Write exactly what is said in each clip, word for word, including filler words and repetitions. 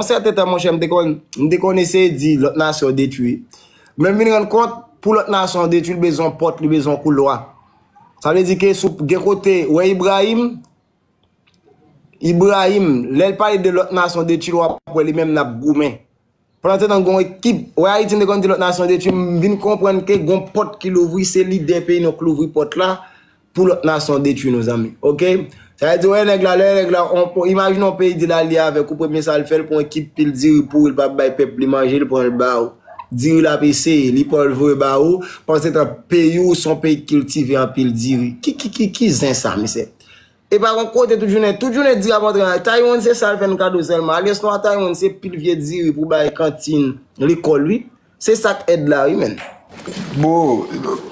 yon sèten tan, monchè, m te konn, m te konn eseye di lòt nasyon detwi. Men m vin rann kont, pou lòt nasyon detwi, li bezwen pòt, li bezwen koulwa. Sa vle di ke sou gen kote, wè Ibrahim, Ibrahim, lè l pale de lòt nasyon detwi, w ap wè li menm n ap goumen. Pandan se tan, gon ekip, wè Ayiti, m te konn di lòt nasyon detwi, m vin konprann ke gon pòt ki louvri, se lidè peyi nou k louvri pòt la pou lòt nasyon detwi nou, zanmi. Oke? Sa vle di, wè nèg la, lè nèg la, on, on, imajine yon peyi di l alye avèk ou, premye sa l fè, l pran ekip pil diri pou ou, l pa bay pèp li manje, l pran l ba ou. Diri l ap eseye, li pran l voye ba ou, pandan se tan, peyi ou se yon peyi ki kiltive anpil diri. Ki, ki, ki, ki zen sa, mesye? E pa gon kote tout jounen, tout jounen diri ap antre nan Taiwan, se sa l fè n kado sèlman. Alyans nou a Taiwan, se pil vye diri pou bay kantin lekòl, wi. Se sa k èd la, wi, menn. Bon,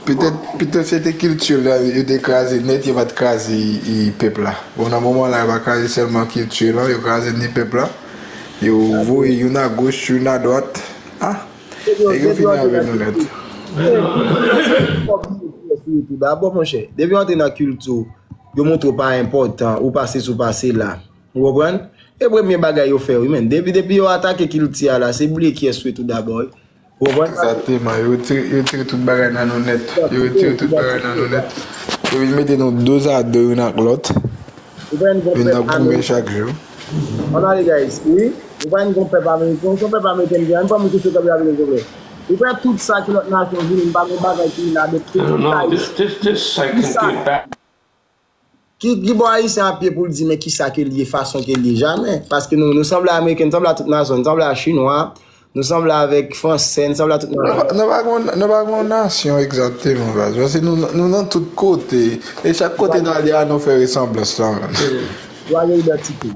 petèt, petèt se te kilti la, yo te kraze nèt, yo pa t kraze, e, pèp la. Bon, nan moman la, yo pa kraze sèlman kilti lan, yo kraze ni pèp la. Yo voye youn agoch, youn adwat. Ah, nèg yo fini avè nou nèt. Dabò, monchè, depi w antre nan kilti w, yo montre w pa enpòtan, ou pa sesi, ou pa sela. Ou konprann? E premye bagay yo fè, wi, menn. Depi, depi yo atake kilti a la, se bliye kiyès ou ye tou dabò, wi. Ou konprann? Egzakteman. Yo retire, yo retire tout bagay nan nou nèt. Yo retire tout bagay nan nou nèt. Yo vin mete nou dozado youn ak lòt. Vin nan goumen chak jou. Ann ale, guys. Wi. Ou pa yon pèp ameriken, ou se yon pèp ameriken, ann pran moun ki sou kòb la vle, vle. Ou pran tout sa ki lòt nasyon vini, m pa gen bagay ki la, men tout sa. Ki, ki bò Ayisyen ap ye pou l di men kisa ke l ye, fason ke l ye? Jamè. Paske nou, nou sanble a Ameriken, nou sanble a tout nasyon, nou sanble a Chinwa, nou sanble avèk Fransè, nou sanble a tout nasyon. Nou pa, nou pa gen, nou pa gen yon nasyon egzakteman, baz. Paske nou, nou nan tout kote. E chak kote nou ale a, nou fè resanblans la menm. Nou pa gen idantite.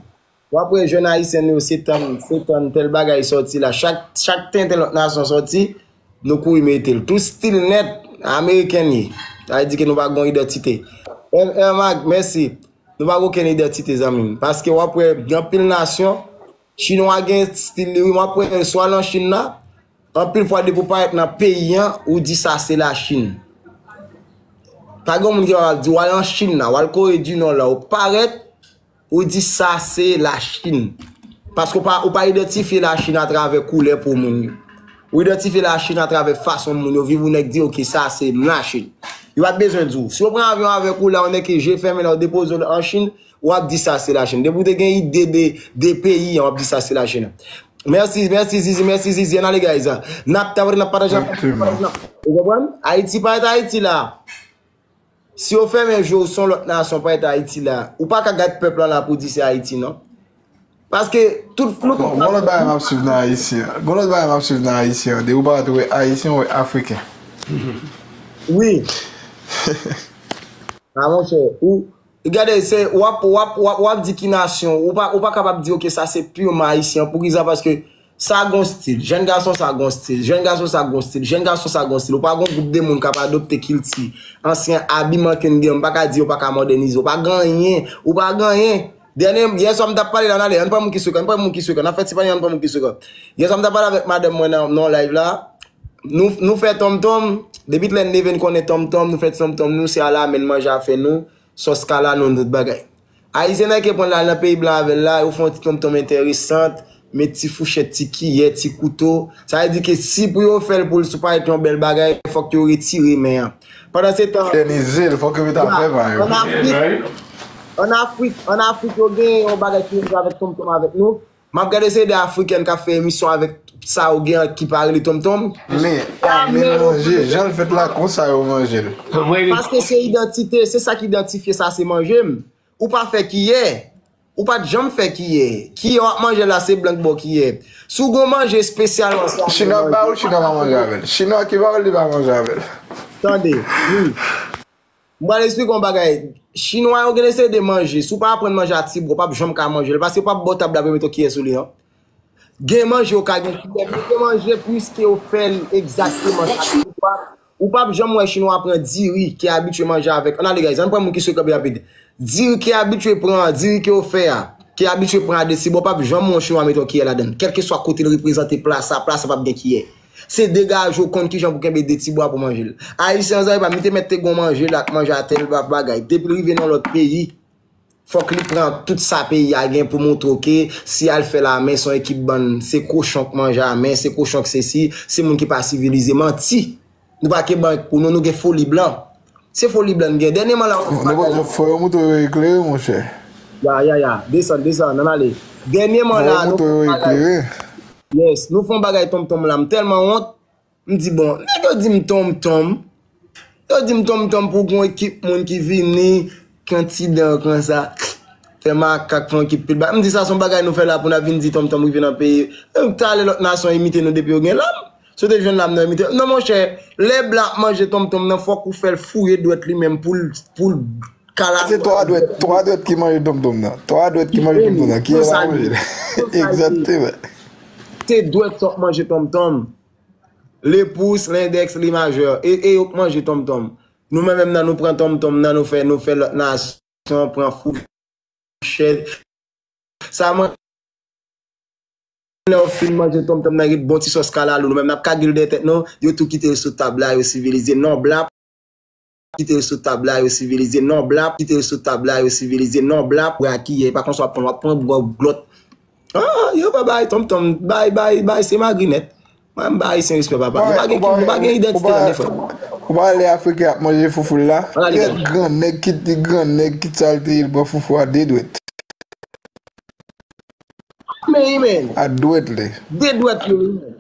W ap wè jèn ayisyen nou yo, se tann, se tann tèl bagay sòti la. Chak, chak tenten lòt nasyon sòti, nou kouri mete l. Tou stil nèt, ameriken li ye. Sa vle di ke nou pa gen yon idantite. Air Mag, mèsi. Nou pa gen okenn idantite, zanmi m. Paske w ap wè, gen anpil nasyon, chinwa gen stil li, wi, m ap wè, swa nan Chin la, anpil fwa depi w parèt nan peyi an, ou di sa se Lachin. Pa gen moun ki kapab di w al nan Chin la, w al Kore di Nò la, ou parèt, ou di sa se Lachin. Paske ou pa, ou pa idantifye Lachin atravè koulè po moun yo. Ou idantifye Lachin atravè fason moun yo viv, ou nèk di, oke, sa se Lachin. Yo pa t bezwen di w. Si yo pran avyon avèk ou la, ou nèk ke je fèmen la, ou depoze w an Chin, w ap di sa se Lachin. Depi w te gen ide de, de peyi an, w ap di sa se Lachin. Mèsi, mèsi Zizi, mèsi Zizi. Ann ale, guys. N ap travay, n ap pataje, n ap pataje, n ap pataje. Ou konprann? Ayiti pa rete Ayiti la. Si yo fèmen je w sou yon lòt nasyon parèt Ayiti la, ou pa ka gad pèp lan la pou di se Ayiti, non. Paske tout, nou tout. Gon lòt bagay m ap swiv nan Ayisyen. Gon lòt bagay m ap swiv nan Ayisyen. Depi w pa wè Ayisyen, w wè Afriken. Wi. A, monchè, ou, gade, se, w ap, w ap, w ap, w ap di ki nasyon, ou pa, ou pa kapab di, oke, sa se pirman Ayisyen. Poukisa? Paske sa gon stil. Jèn gason sa gon stil. Jèn gason sa gon stil. Jèn gason sa gon stil. Ou pa gon gwoup de moun k ap adopte kilti, ansyen abiman ke n gen. M pa ka di yo pa ka mòdènize. Ou pa gen anyen. Ou pa gen anyen. Dènye, yè swa m t ap pale la, n ale. Ann pran moun ki sou ekran. Ann pran moun ki sou ekran. N ap fè ti pale, ann pran moun ki sou ekran. Yè swa m t ap pale avèk madanm mwen nan, nan live la. Nou, nou fè tonmtonm. Depi lè n leve, n konnen tonmtonm. Nou fè tonmtonm. Nou se ala men n manje afè nou. Sòs kalanou, tout bagay. Ayisyen nan ke pran l al nan peyi blan avè l la, yo fè yon ti tonmtonm enteresan, met ti fouchèt, ti kiyè, ti kouto. Sa vle di ke si pou yo fè l pou l sou parèt yon bèl bagay, fòk yo retire men an. Pandan se tan, Tènize l, fòk yo met afè pa yo. An Afrik, an Afrik, an Afrik, yo gen yon bagay ki rive avèk tonmtonm avèk nou. M ap gade se de Afriken k ap fè emisyon avèk sa yo gen an ki pa rele tonmtonm. Men, a melanje, jan l fèt la, konsa yo manje l. Paske se idantite, se sa k idantifye sa se manje m. Ou pa fè kiyè. Ou pa t janm fè kiyè. Kiyè w ap manje la, se blan k ba w kiyè. Si w gen yon manje espesyalman sa. Chinwa ba ou, Chinwa pa manje avè l. Chinwa ki ba ou l, li pa manje avè l. Tande, wi. M pral eksplike w yon bagay. Chinwa yo gen de seri de manje. Si w pa aprann manje a ti bwa, w p ap janm ka manje l. Paske yo p ap ba w tab la pou yo mete yon kiyè sou li, non. Gen manje yo ka gen kiyè, men gen manje, piske yo fè l egzakteman sa ki dwa, ou p ap janm wè Chinwa pran diri ke abitye manje avèk. Ann ale, guys, ann pran moun ki sou ekran byen rapid. Diri ke abitye pran an, diri ke yo fè a, ke abitye pran a de ti bwa, w p ap janm wè yon Chinwa mete yon kiyè ladan l. Kèlkeswa kote l reprezante pla sa, pla sa p ap gen kiyè. Se degaje w konn kijan pou kenbe de ti bwa pou manje l. Ayisyen an, zanmi pa m, li te mèt te gon manje la k manje a tèl bagay. Depi l rive nan lòt peyi, Fòk li pran tout sa peyi a gen pou montre w ke si al fè lame, se yon ekip bann, se kochon k manje a men, se kochon k sesi, se moun ki pa sivilize. Manti! Nou pa ke bank pou nou, nou gen foli blan. Se foli blan n gen. Dènyèman la, nou pa, fò yo moutre yo eklere, monchè. Ya, ya, ya. Desann, desann, ann ale. Dènyèman la, nou fè yon bagay. Yes, nou fè yon bagay tonmtonm la. M tèlman wont. M di, bon, nèg yo di m tonmtonm. Yo di m tonmtonm pou gon ekip moun ki vini, kantidan konsa. Fè makak, fè yon ekip pil ba. M di, sa se yon bagay nou fè la pou n ap vin di tonmtonm rive nan peyi. E talè lòt nasyon imite nou depi yo gen lam. Si w te jwenn lam nan imite. Non, monchè, lè blan ap manje tonmtonm nan, fòk ou fè l fouye dwèt li menm pou l, pou l kalabre. Se twa dwèt, twa dwèt ki manje tonmtonm nan. Twa dwèt ki manje tonmtonm nan. Kiyès ap manje l? Egzakteman. Se dwèt sa w ap manje tonmtonm. Le pouce, l'index, le majeur. E, e yo k manje tonmtonm. Nou menm menm nan nou pran tonmtonm nan nou fè, nou fè lòt nasyon pran fouchèt. Sa manje lè yo fin manje tonmtonm nan ret bon ti sòs kalalou. Nou menm n ap kagil dèyè tèt nou. Yo tou kite l sou tab la, yo sivilize. Non, blan kite l sou tab la, yo sivilize. Non, blan kite l sou tab la, yo sivilize. Non, blan pou rakiyè, pa konsa w ap pran, w ap pran gwo glòt. Ah, yo pa bay tonmtonm, bay, bay, bay, se magri nèt. Mwen, m ba Ayisyen respè, papa. Nou pa gen, nou pa gen idantite nan defèt. Ou pa lè Afriken ap manje foufou l la? Kèt gran nèg ki, gran nèg ki sa l te ye, l pran foufou a de dwèt. Men, men. A dwèt li. De dwèt li, men.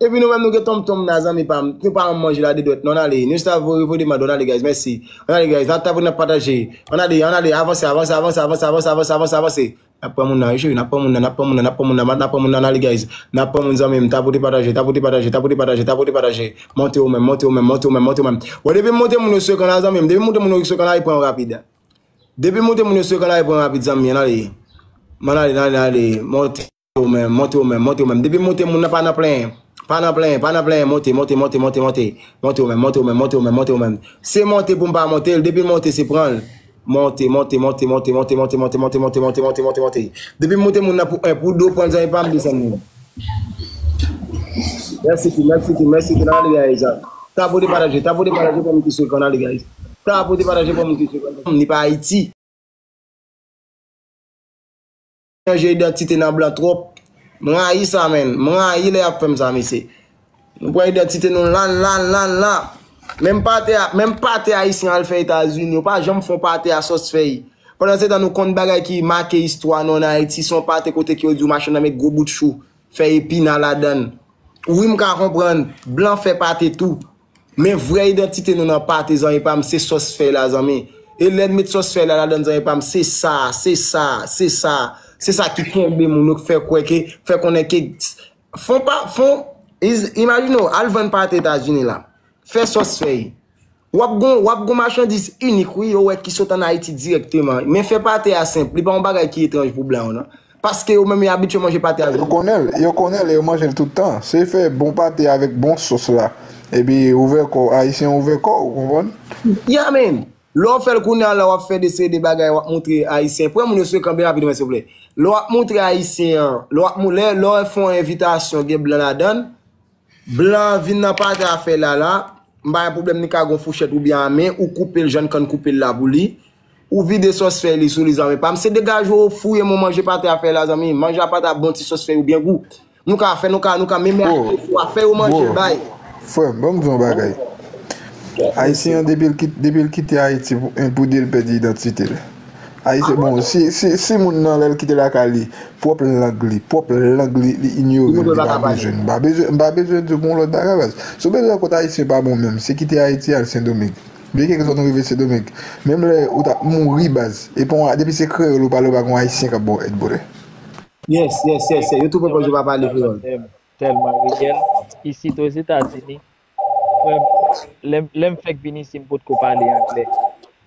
Epi nou menm nou gen tonmtonm nan, zanmi pa m. Nou pa manje la de dwèt. Non, ale. Nustavo Revo demande. On ale, guys. Mèsi. On ale, guys. N ap tapote, n ap pataje. On ale, on ale. Avanse, avanse, avanse. N ap pran moun nan, wi, cheri. N ap pran moun nan, n ap pran moun nan, n ap pran moun nan, n ap pran moun nan, n ale, guys. N ap pran moun, zanmi m. Tapote, pataje, tapote, pataje, tapote, pataje, tapote, pataje. Monte ou menm, monte ou menm, monte ou menm, monte ou menm. Wè, depi m monte moun yo sou ekran la, zanmi m. Depi m monte moun yo sou ekran la, li pran rapid. Depi m monte moun yo sou ekran la, li pran rapid, zanmi m. An ale. An ale, an ale, an ale. Monte ou menm, monte ou menm, monte ou menm. Depi m monte moun nan pa nan plenyen. Pa nan plenyen, pa nan plenyen. Monte, monte, monte, monte, monte. Monte ou menm, monte ou menm, monte ou menm, monte ou menm. Se monte pou m pa monte l. Depi l monte, se pran l. Monte, monte, monte, monte. Depi m monte moun nan pou en, pou de, pran l, zanmi pa m, desann moun. Mèsi tou, mèsi tou, mèsi tou. N ale, guys. Tapote, pataje, tapote, pataje pou moun ki sou ekran, n ale, guys. Tapote, pataje pou moun ki sou ekran. Li pa Ayiti. Chanje idantite nan blan twòp. M rayi sa, menn. M rayi lè y ap fè m sa, mesye. Nou pran idantite nou lan, lan, lan, lan. Menm pate a, menm pate ayisyen al fè Etazini, yo pa janm fè yon pate a sòs fèy. Pandan se tan, nou konn bagay ki make istwa nou ann Ayiti, se yon pate kote ke yo di w machann nan met gwo bout chou, fè epina ladan l. Wi, m ka konprann, blan fè pate tou. Men vrè idantite nou nan pate, zanmi pa m, se sòs fèy la, zanmi. E lè n met sòs fèy la ladan, zanmi pa m, se sa, se sa, se sa, se sa ki kenbe moun yo, fè kwè ke, fè konnen ke, fon pa, fon, iz-, imajine w, al vann pate Etazini la. Fè sòs fèy. W ap gon, w ap gon machandiz inik, wi, yo wè ki sot ann Ayiti dirèkteman. Men fè pate a senp, li pa yon bagay ki etranj pou blan yo, non. Paske yo menm yo abitye manje pate a. Yo konnen l, yo konnen l, yo manje l tout tan. Se fè bon pate avèk bon sòs la. Epi ouvè kò w, ayisyen ouvè kò w, ou konprann? Yeah, man. Lè w fè l kounye a la, w ap fè de seri de bagay, w ap montre ayisyen. Pran moun yo sou ekran byen rapid, silvouplè. Lè w ap montre ayisyen an, lè w ap mou-, lè, lè w fè yon envitasyon, gen blan ladan l, blan vin nan pate a fèy la la, m pa gen pwoblèm, li ka gon fouchèt oubyen a men, ou koupe l jan n konn koupe l la pou li. Ou vide sòs fèy li sou li, zanmi pa m. Se degaje w, fouye men w manje pate a fèy la, zanmi. Manje a pate a bon ti sòs fèy ou byen gou. Nou ka fè, nou ka, nou ka menm achte fwa, fè yo manje l bay. Frè m, ban m di w yon bagay. Ayisyen an, depi l kit-, depi l kite Ayiti pou, pou de, l pèdi idantite l. Ayisyen, bon, si, si, si moun nan, lè l kite lakay li, pwòp lang li, pwòp lang li, li inyore l, li pa bezwen l. M pa bezwen, m pa bezwen di w pou yon lòt bagay, baz. Si w bezwen kont ayisyen pa bon menm, se kite Ayiti al Sendomeng. Byen kèlkeswa nou rive Sendomeng. Menm lè ou t ap mouri, baz. E pa yon, depi se kreyòl ou pale, ou pa gon ayisyen k ap ba w èd, brother. Yes, yes, yes, yes. Yo tou pran pòz yo pa pale kreyòl. Tèlman reyèl. Isit Ozetazini, frè m, lè m, lè m fèk vin isi, m potko pale anglè.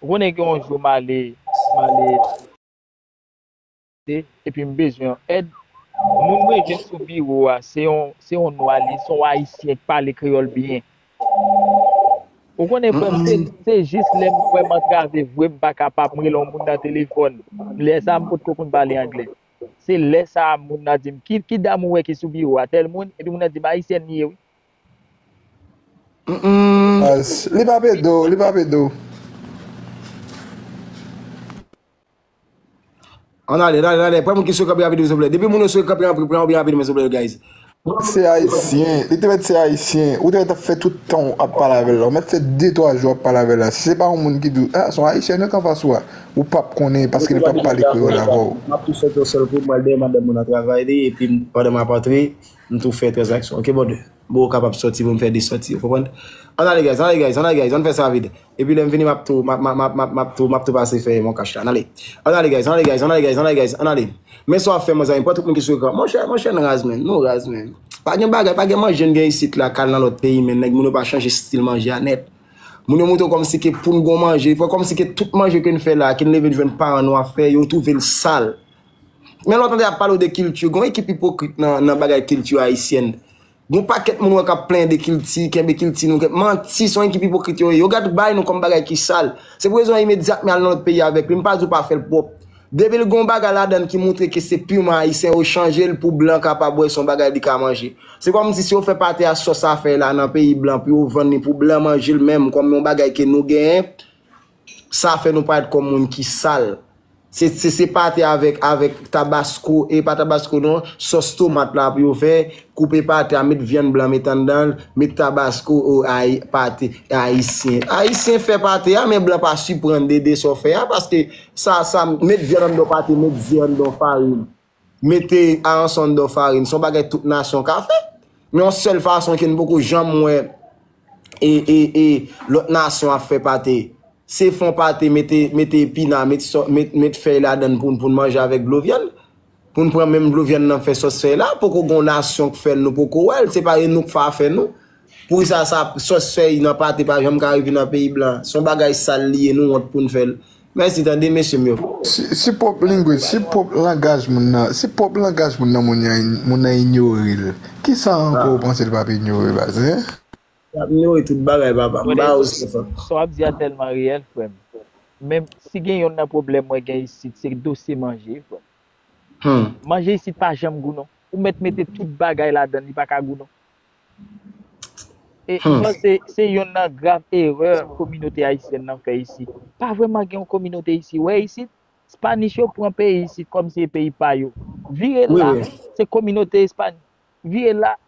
Ou konnen gen yon jou m ale, m ale, epi m bezwen yon èd. Moun mwen jwenn sou biwo a, se yon, se yon nwa li, se yon ayisyen k pale kreyòl byen. Ou konnen, frè m, se, se jis lè m kwè m antrave vre, m pa kapab, m rele yon moun nan telefòn. Lè sa a, m potko konn pale anglè. Se lè sa a, moun nan di m, "Ki, ki dam ou wè ki sou biwo a?" Tèl moun, epi moun nan di m, "Ayisyèn li ye, wi." As, li pa pede w, li pa pede w. Ann ale, ann ale, ann ale. Pran moun ki sou kanpe rapid, souple. Depi moun yo sou kanpe, pran, pran byen rapid, souple, guys. Se ayisyen. Li te mèt se ayisyen. Ou te mèt ap fè tout tan w ap pale avè l la. Ou mèt fè de, twa jou ap pale avè l la. Si se pa yon moun ki di w, ah, se yon ayisyen nan k anfas ou a, ou p ap konnen paske li p ap pale kreyòl avè w. M ap tou sòti yon sèl kou, m al dèyè madanm mwen nan travay li, epi m- pandan m ap antre, m tou fè tranzaksyon. Ok, bon, bon, ou kapab sòti pou m fè de sòti, ou konprann? Ann ale, guys, ann ale, guys, ann ale, guys, ann fè sa rapid. Epi lè m vini, m ap tou, m ap, m ap, m ap, m ap tou, m ap tou pase fè mon cash la. Ann ale. Ann ale, guys, ann ale, guys, ann ale, guys, ann ale, guys, ann ale. Men sa w ap fè, mezanmi, pran tout moun ki sou ekran. Monchè, monchè, n raz, men. Nou raz, men. Pa gen bagay, pa gen manje n gen isit la, k al nan lòt peyi, men nèg moun yo pa chanje stil manje a nèt. Moun yo montre w kòmsi ke pou n gon manje, fò kòmsi ke tout manje ke n fè la, ke n leve n jwenn paran nou ap fè, yo twouve l sal. Men lè w tande y ap pale w de kilti, gon ekip ipokrit nan, nan bagay kilti ayisyèn. Gon pakèt moun wè k ap plenyen de kilti, kenbe kilti nou, kenbe, manti, se yon ekip ipokrit yo ye. Yo gad bay nou kòm bagay ki sal. Se pou rezon an imedyat men al nan lòt peyi avèk li. M pa di w pa fè l pwòp. Depi l gon bagay ladan l ki montre ke se piman ayisyen, yo chanje l pou blan kapab wè se yon bagay li ka manje. Se kòmsi si yo fè pate a sòs afè la nan peyi blan pou yo vann li pou blan manje l menm kòm yon bagay ke nou genyen, sa fè nou parèt kòm moun ki sal. Se, se, se pate avèk, avèk tabasko, e pa tabasko non, sòs tomat la pou yo fè, koupe pate a, met vyann blan, met anndan l, met tabasko, o, ay, pate, ayisyen. Ayisyen fè pate a, men blan pa siprann de, de sa w fè a, paske sa, sa, met vyann anndan pate, met ze anndan farin, mete aranson anndan farin, se yon bagay tout nasyon ka fè. Men yon sèl fason ke n poko janm wè e, e, e, lòt nasyon ap fè pate. Se fè yon pate, mete, mete epina, met, sò- met, met fèy ladan l pou, n- pou n manje avèk dlo vyann. Pou n pran menm dlo vyann nan fè sòs fèy la, poko gon nasyon k fè l, nou poko wè l, se pa e nou k fè afè nou. Poukisa sa, sòs fèy nan pate pa janm ka rive nan peyi blan? Se yon bagay sal li ye, nou wont pou n fè l. Mèsi tande, mesye m yo. Si, si pwòp language, si pwòp langaj moun nan, si pwòp langaj moun nan, moun nan, moun nan inyore l. Kisa ankò ou panse l p ap inyore, baz, hein? Y ap inyore tout bagay, papa. M ba yo Stefan. Sa w ap di a tèlman reyèl, frè m. Menm si gen yonn nan pwoblèm mwen gen isit, se dosye manje, frè m. Hmm. Manje isit pa janm gou, non. Ou mèt mete tout bagay ladan l, li pa ka gou, non. E m panse se yonn nan grav erè kominote ayisyèn nan fè isi. Pa vrèman gen yon kominote isi. Wè isit, Spanish yo pran peyi isit kòmsi se peyi pa yo. Vire la, se kominote Espany. Vire la,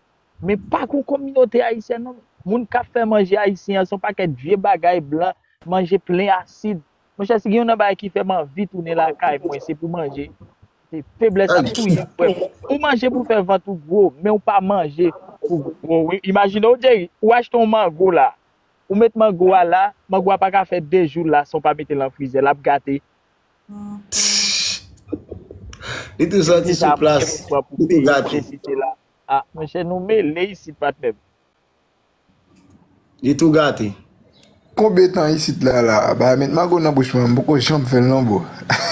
men pa gon kominote ayisyèn non. Moun k ap fè manje ayisyen an, se yon pakèt vye bagay blan, manje plen asid. Monchè, si gen youn nan bagay ki fè m anvi tounen lakay mwen, se pou manje. Se feblès ap touye m, frè m. Ou manje pou fè vant ou gwo, men ou pa manje pou gwo. Wi, imajine w, Jerry, ou achte yon mango la. Ou met mango a la, mango a pa ka fè de jou la san w pa mete l nan frizè, l ap gate. Li tou sòti sou plas, li tou gate. Ah, monchè, nou mele isit, patnè m. Li tou gate. Konbyen tan isit la la, ba met mango nan bouch mwen, m poko janm fè l non bro.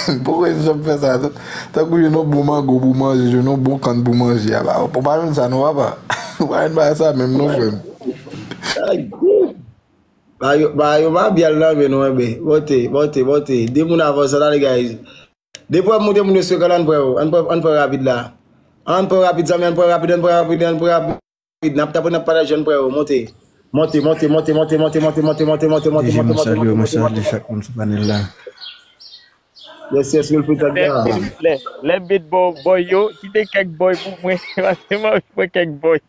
M poko janm fè sa. Tankou jwenn yon bon mango pou manje, jwenn yon bon kann pou manje. Aba, ou pa jwenn sa non papa. Ou pa jwenn bagay sa menm non frè m. Ba yo, ba yo, ba byal nan men nou enben. Monte, monte, monte. De moun avanse, ann ale guys. Depi w ap monte moun yo sou ekran la, ann pran yo. Ann pran, ann pran rapid la. Ann pran rapid zanmi, ann pran rapid, ann pran rapid, ann pran rapid. N ap tape, n ap pataje, ann pran yo. Monte. Monte, monte, monte, monte, monte, monte, monte, monte, monte, monte, monte, monte, monte, monte, monte. Chak moun sou panèl la. Yes, yes, Wilfred Tagda. Lè, lè m vin bò, bòy yo, kite kèk bòy pou mwen. Paske m anvi pran kèk bòy.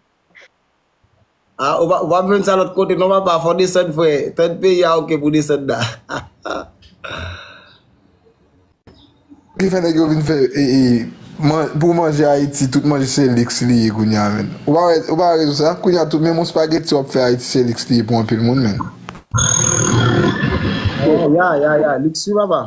Ah, ou pa, ou pa jwenn sa lòt kote non papa, fò desann frè. Tann peyi a oke pou desann la. Ki fè nèg yo vin fè e, e, man, pou manje Ayiti, tout manje se liks li ye kounye a menm. Ou pa wè, ou pa wè rezon sa? Kounye a tout menm yon spageti w ap fè Ayiti se liks li ye pou anpil moun menm. Oh, ya, ya, ya, liks wi papa.